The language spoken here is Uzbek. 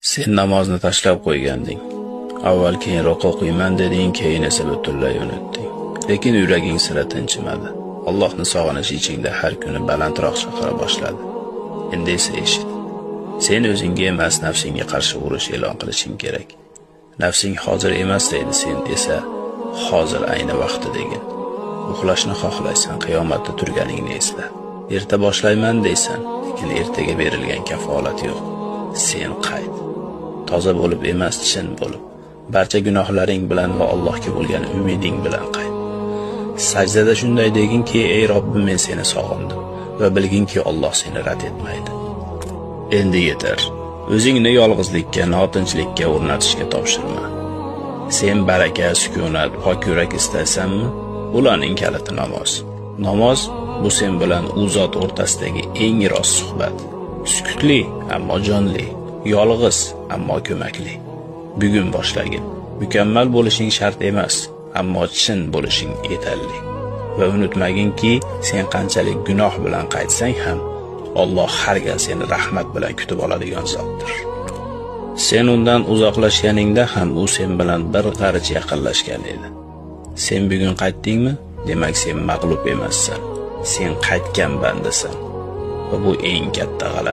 Sen namozni tashlab qo'yganding. Avval keyinroq o'qiyman deding, keyin esa butunlay unutding. Lekin yuraging sira tinchimadi. Allohni sog'inishi ichingda har kuni balandroq chaqira boshladi. Endi esa eshit. Sen o'zingga emas, nafsingga qarshi urush e'lon qilishing kerak. Nafsing hozir emas deydi, sen esa hozir ayni vaqti degin. Uxlashni xohlaysan, qiyomatda turganingni esla. Erta boshlayman deysan, lekin ertaga berilgan kafolat yo'q. Sen qayt. Toza bo'lib emas, chin bo'lib. Barcha gunohlaring bilan va Allohga bo'lgan umiding bilan qayt. Sajdada shunday deginki: "Ey Robbim, men seni sog'indim" va bilginki, Alloh seni rad etmaydi. Endi yetar. O'zingni yolg'izlikka, notinchlikka o'rnatishga topshirma. Sen baraka, sukunat, pok yurak istaysanmi? Ularning kaliti namoz. Namoz bu sen bilan u zot o'rtasidagi eng rost suhbat. Sukutli, ammo jonli, yolg'iz, ammo ko'makli. Bugun boshlagin. Mukammal bo'lishing shart emas, ammo chin bo'lishing yetarli. Va unutmaginki, sen qanchalik gunoh bilan qaytsang ham, Alloh har gal seni rahmat bilan kutib oladigan zotdir. Sen undan uzoqlashganingda ham u sen bilan bir g'arich yaqinlashgan edi. Sen bugun qaytdingmi? Demak, sen mag'lub emassan. Sen qaytgan bandasan. Va bu eng katta g'alaba.